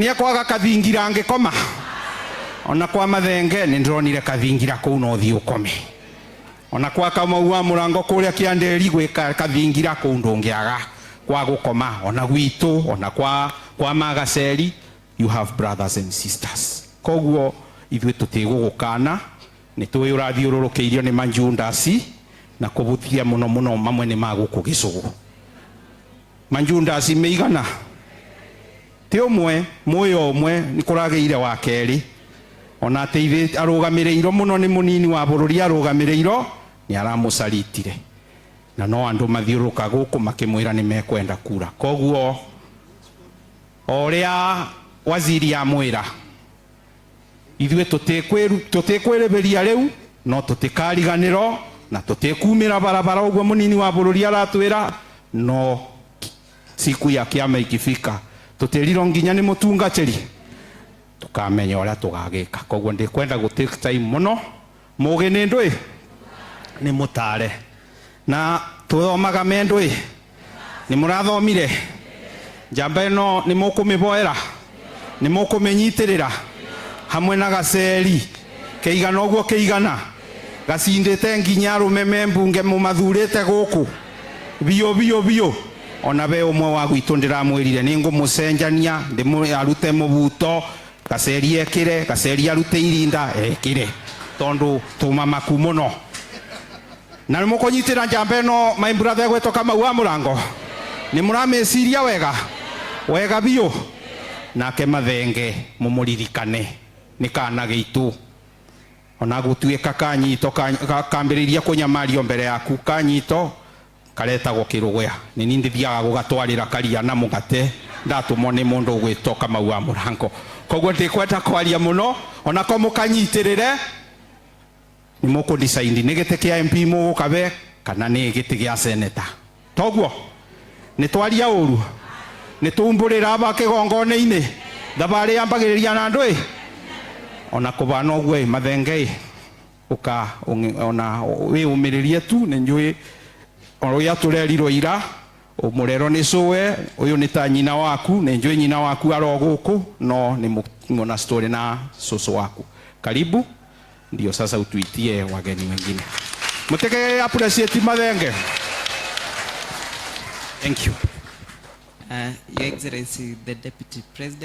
Nĩ ekwaga kathingira angĩkoma ona kwa Mathenge nĩ ndĩronire kathingira kũu no thiĩ ũkome ona kwa Kamau wa Mũrango kũrĩa Kĩanderi gwĩ kathingira kũu ndũngĩaga kwa gũkoma ona gwitũ ona kwa Magaceri. You have brothers and sisters. Koguo ithuĩ tũtigũgũkana, nĩ tũĩ ũrathiũrũrũkĩirio nĩ manjundasi na kũbuthia mũno mũno mamwe nĩ ma gũkũ gĩcũgũ. Manjundasi meigana ti ũmwe mũyo ũmwe nĩ kũragĩire wa kerĩ ona ateithĩ arũgamĩrĩirwo mũno nĩ mũnini wa bũrũri arũgamĩrĩirwo nĩ aramũcaritire na no andũ mathiũrũrũka gũkũ makĩmwĩra nĩ mekwenda kura. Koguo o ũrĩa waziri amwĩra, ithuĩ tũtikwĩrĩbĩria rĩu no tũtikariganĩrwo na tũtikumĩra barabara ũguo mũnini wa bũrũri aratwĩra. No siku ya kiama ikifika, tũtĩrirwo nginya nĩ mũtungatĩri tukamenya ũrĩa tũgagĩka. Koguo ndikwenda gũ take time mũno. Mũgĩ nĩ ndũĩ nĩ mũtare na tũthomaga me ndũĩ nĩ mũrathomire njamba ĩno, nĩ mũkũmĩboera, nĩ mũkũmĩnyitĩrĩra hamwe na gaceri keigana ũguo keigana gacindĩte nginya arũme me mbunge mũmathurĩte gũkũ biũ biũ biũ. Ona be ũmwe wa gwitũ ndĩramwĩrire nĩ ngũmũcenjania ndĩmũ arute mũbuto gaceri ekĩre gaceri arute irinda ekĩre tondũ tũmamaku mũno na nĩ mũkũnyitĩra njamba ĩno. My brother egwĩtwo Kamau wa Mũrango, nĩ mũramĩciria wega wega biũ. Nake Mathenge mũmũririkane nĩ kana gĩitũ ona gũtuĩka kanyito kambĩrĩria kũnyamario mbere yaku kanyito karetagwo kĩrũgũya nĩ ni ndithiaga gũgatwarĩra karia na mũgate ndatũmwo nĩ mũndũ ũgwĩtwo Kamau wa Mũrango. Koguo ndikwenda kwaria mũno onako mũkanyitĩrĩre nĩ mũkũ decide nĩ gĩtĩ kĩa MP mũgũkabe kana nĩ gĩtĩ gĩa seneta. Toguo nĩ twaria ũru nĩ tumbũrĩra aba kĩgongona-inĩ thabarĩ yambagĩrĩria na ndũĩ ona kũbana ũguo ĩ Mathenge ĩ ũka ona wĩyũmĩrĩrie tu. Nĩ njũĩ ũrĩa tũrerirwo ira mũrero nĩ cũwe ũyũ nĩ ta nyina waku, nĩ njũĩ nyina waku aro gũkũ no nĩ mũna story na cũcũ waku. Karibu, ndio sasa utuitie wageni wengine. Muteke appreciate Mathenge. Thank you. Your Excellency, the Deputy President,